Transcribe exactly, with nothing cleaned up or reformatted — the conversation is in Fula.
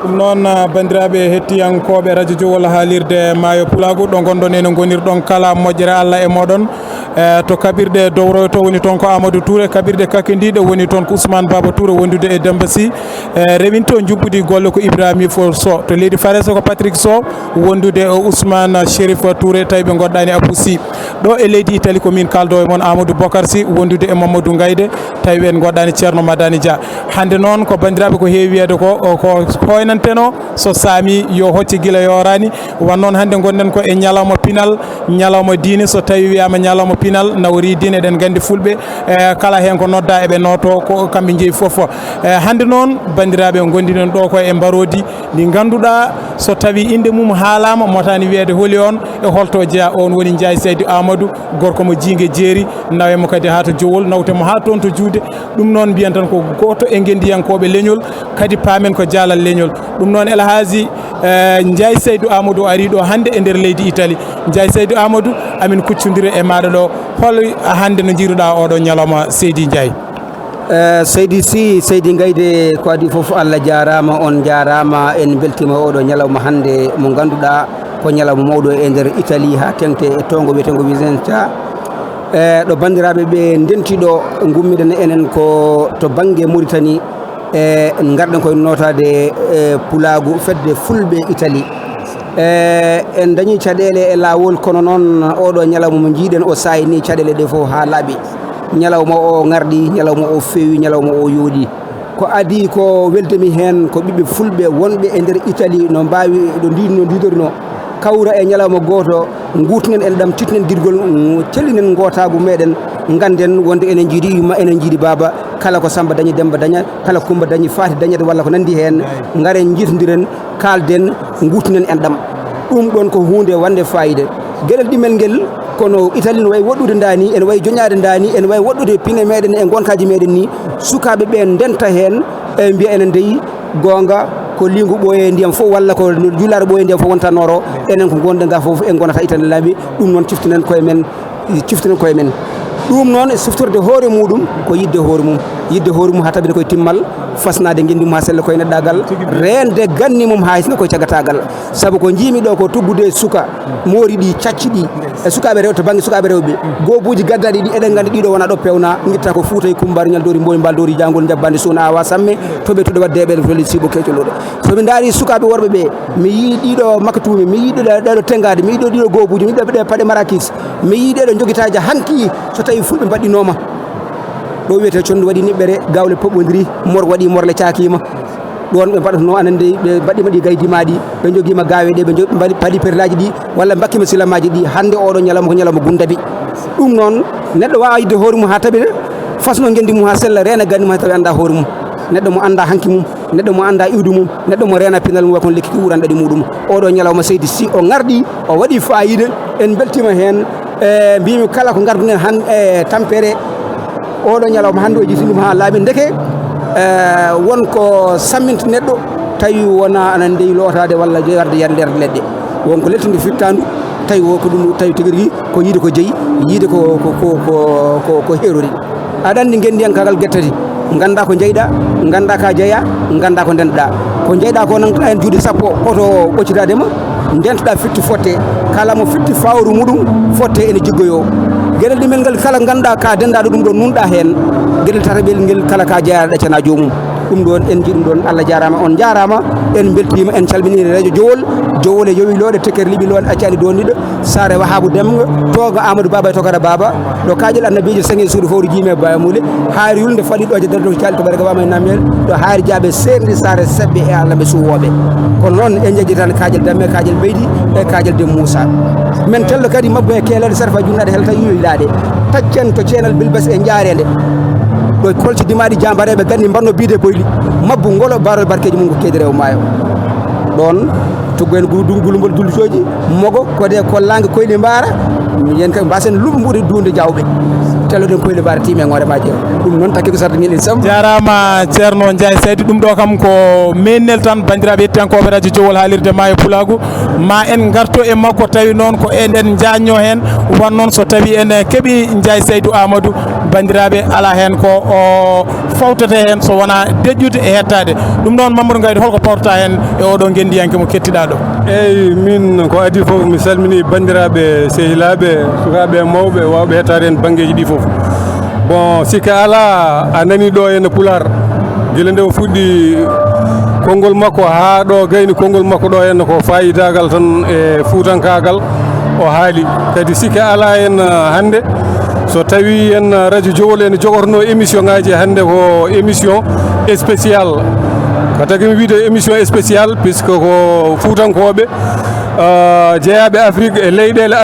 Ɗum noon, ah, banndiraaɓe hettiyankooɓe Radio Jowol haalirde Maayo Pulaagu, ɗo ngonɗon ene ngonirɗon kala moƴƴere Allah e mooɗon. Eh, to kaɓirɗe dowroyo to woni toon ko Amadou Touré, kaɓirɗe kakindiiɗe woni toon ko Ousmane Baba Touré wondude e Demba Sy. Eh, rewinto njuɓɓudi golle ko Ibrahima Fo Sow, to leydi Farayse ko Patrick Sow wondude e Ousmane Chérif Touré, tawi ɓe ngoɗɗani Abou Sy. Ɗo e leydi Italie ko min kaaldo e mon Amadou Bokar Sy wondude e Mamadou Ngayde, tawi ɓe ngoɗɗani Ceerno Madani Dia. Hannde noon ko banndiraaɓe ko heewi wiyeede ko, o ko hoynanteno so saami yo hocce gila yoraani. Wan noon hannde ngonɗen ko e ñalawma pinal, ñalawma diine. So tawi wiyaama ñalawma pinal, nawori diine, eɗen nganndi fulɓe, eh, kala heen ko nodda eɓe nooto, ko kamɓe njeyi fof. Eh, hannde noon banndiraaɓe ngonɗiɗen ɗo ko e mbaroodi ndi ngannduɗaa so tawi innde mum haalaama motaani wiyeede holi on e holto jeyaa. On woni Njaay Saydu Amadou, gorko mo jiinge jeeri, nawe mo kadi haa to Jowol, nawte mo haa toon to juude. Ɗum noon mbiyen tan ko gooto e ngenndiyankooɓe leñol, kadi paamen ko jaalal leñol. Ɗum noon El Hadji, eh, Njaay Saydu Amadou o arii ɗo hannde e nder leydi Italie. Njaay Saydu Amadou, amin kuccondira e maaɗa ɗo. Hol hannde no njiiruɗaa oɗo ñalawma Seydi Njaay? Eh, Seydi Sy, Seydi Ngayde, ko adii fof Allah jaaraama, on njaaraama. En mbeltiima oɗo ñalawma hannde mo ngannduɗaa ko ñalawma mawɗo e nder Italie haa teŋti e towngo wiyeteengo Vicenza. E ɗo banndiraaɓe ɓe ndenti ɗo, ngummiɗen enen ko to bannge Mauritanie, e ngarɗen koye nootaade e pulaagu fedde fulɓe Italie. E en dañii caɗeele e laawol, kono noon oɗo ñalawma mo njiiɗen o saayi ni caɗeele ɗe fof haa laaɓi. Ñalawma o ŋarɗi, ñalawma o feewi, ñalawma o yooɗi. Ko adii ko weltemi heen ko ɓiɓɓe fulɓe wonɓe e nder Italie no mbaawi ɗo ndi-, no ndiidorino kawra e ñalawma gooto, nguutinen enɗam, tittinen giɗgol, mm, cellinen ngootaagu meeɗen, ngannden wonde enen njiidi yumma, enen njiidi baaba, kala ko Samba dañi, Demba daña, kala Kumba dañi, Faati dañat, walla ko nanndi heen, ngaren njiitondiren, kaalden, nguutinen enɗam. Ɗum ɗoon ko huunde wonde faayiida. Geɗel ɗimel ngel, kono Italie no wayi woɗɗude ndaa ni, ene wayi joñaade ndaa ni, ene wayi woɗɗude pine meeɗen e ngonkaaji meeɗen ni, sukaaɓe ɓe ndenta heen, e mbiya enen dey, goonga, ko liingu ɓooyee ndiyam fof, walla ko juulaaɗo ɓooyee ndiyam fof wonta nooro. Enen ko ngonɗen ga fof, en ngonata itande laabi. Ɗum noon, ciftinen koye men, ciftinen koye men. Ɗum noon, e siftorde hoore muɗum, ko yiɗde hoore mum. Yiɗde hoore mum haa tabita koye timmal, fasnaade ngenndi mum haa sella koye neɗɗaagal, reende ganni mum haa hisna koye caggataagal. Sabu ko njiimi ɗo ko tuggude e suka, moori ɗi, cacci ɗi, e sukaaɓe rewɓe, to bannge sukaaɓe rewɓe, goobuuji gaddaɗi ɗi, eɗen nganndi ɗiɗo wona ɗo peewna, ngitta ko Fuuta e Kummbaar, Ñaldoori, Mboy, Mbaldoori, Jaangol, Njabbaande, Suuna, Awa, Samme, to ɓe tuɗo waɗde e ɓen tolli Siibo Keecol ɗo. So mi ndaari sukaaɓe worɓe ɓe, mi yii ɗiɗo makatuumi, mi yii ɗiɗo, ɗeɗo tenngaade, mi yii ɗo ɗiɗo goobuuji, mi yii ɗo ɗe paɗe marakis, mi yii ɗeɗo jogitaaji hanki, so tawi fulɓe mbaɗɗinooma. Ɗo wiyetee Condu waɗi niɓɓere, Gawle poɓɓondiri, Mor waɗi morle caakiima. Ɗoon ɓe mbaɗatnoo, aɗa anndi, ɓe mbaɗi, mbaɗi gaydi maaɗi, ɓe njogiima gaawe ɗe, ɓe njo-, mbaɗi, paɗi perlaaji ɗi, walla mbakkima sila maaji ɗi. Hannde oɗo ñalawma ko ñalawma gundabi. Ɗum noon, neɗɗo waawa yiɗde hoore mum haa tabita, fasnoo ngenndi mum haa sella, reena ganni mum haa tawi annda hoore mum. Neɗɗo mo annda hanki mum, neɗɗo mo annda iwdi mum, neɗɗo mo reena pinal mum, wa kono lekki ki uran ɗaɗi muɗum. Oɗo ñalawma Seydi Sy o ngarɗi, o waɗi faayiida, en mbeltiima heen. E, mbimi kala ko ngarduɗen han e tampere, oɗo ñalawma hannde o jiitini ɗum haa laaɓi. Ndeke, e, won ko samminta neɗɗo, tawi wona anan dey lootaade walla warde yande nder leɗɗe. Won ko lettude fittandu, tawi wo ko ɗum, tawi tigi rigi ko yiide ko jeyi, yiide ko, ko, ko, ko, ko, ko heerori. Aɗa anndi ngenndiyankaagal gettati, ngannda ko njeyɗa, ngannda ka jeya, ngannda ko ndenɗa. Ko njeyɗa ko, nangtoɗa heen juuɗe sappo, oto ɓoccitaade ma, ndentoɗa fitti fotte, kala mo fitti fawru muɗum, fotte ene jiggoyo. Geɗel ɗimel ngal kala ngannduɗa ka dendaɗo ɗum ɗo nunɗa heen, geɗel tataɓel ngel kala ka jeyaɗo ɗaccana joomum. Ɗum ɗon en nji ɗum ɗon, Allah jaaraama, on njaaraama, en mbeltiima, en calminiima Radio Jowol, Jowol e yowi looɗe, tekkere liɓi looɗe, accani doondiɗo, Saare Wahaabu Demba, tooga Amadou Baba e tokara Baba, ɗo kaƴel annabiijo sangi suudu fowru jiime Bamule, haari yulnde faɗi ɗo je darto caali to barega wama e namel, ɗo haari jaaɓe seerndi saare sebbe e Allah ɓe suwooɓe. Kono noon en jejjitani kaƴel Damme, kaƴel Beydi e kaƴel Dem Moussa. Men tello kadi mabbo e keelade sarfa junnaade hel tawi yoyilaade. Taccen to ceenal Bilbas e Jaareende. Ɗo kolci dimaaɗi jambareeɓe ganni mbanno biide boyli. Mabbu ngolo barol barkeeji mum ko keedi rewo maayo. Ɗoon tuggo en gulu-, gulumbol dulcooji, mogo, kode, kollaange, koyli mbaara, yen kay mbasen luɓɓude duunde jawɓe. Telloɗen koyli mbaara tiimi e ŋoore maaje. Ɗum noon takke ko sarde ngel en sam. Jaaraama Ceerno Njaay Saydu, ɗum ɗo kam ko mennel tan, banndiraaɓe yettiyankooɓe Radio Jowol haalirde Maayo Pulaagu. Ma en ngarto e makko tawi noon ko eɗen njaajnoo heen. Wan noon so tawi en keɓi Njaay Saydu Amadou, banndiraaɓe, alaa heen ko o fawtata heen so wonaa deƴƴude e hettaade. Ɗum noon, Mamadou Gaydo, holko pawtata heen e oɗo ngenndiyanke mo kettiɗaa ɗo? Eyi, min ko adii fof, mi salminii banndiraaɓe, sehilaaɓe, sukaaɓe e mawɓe, waawɓe hettaade heen banngeeji ɗii fof. Bon, sikke alaa, a nanii ɗo henna Pulaar, gila nde o fuɗɗi konngol makko haa ɗo gayni konngol makko ɗo henna, ko faayidaagal tan e fuutankaagal o haali. Kadi sikke alaa henna, hannde, so tawii henna Radio Jowol ene jogornoo émission ngaaji, hannde ko émission spécial. Ko tagi mi wiyde émission spécial, puisque ko fuutankooɓe, ah, jeyaaɓe Afrik e leyɗeele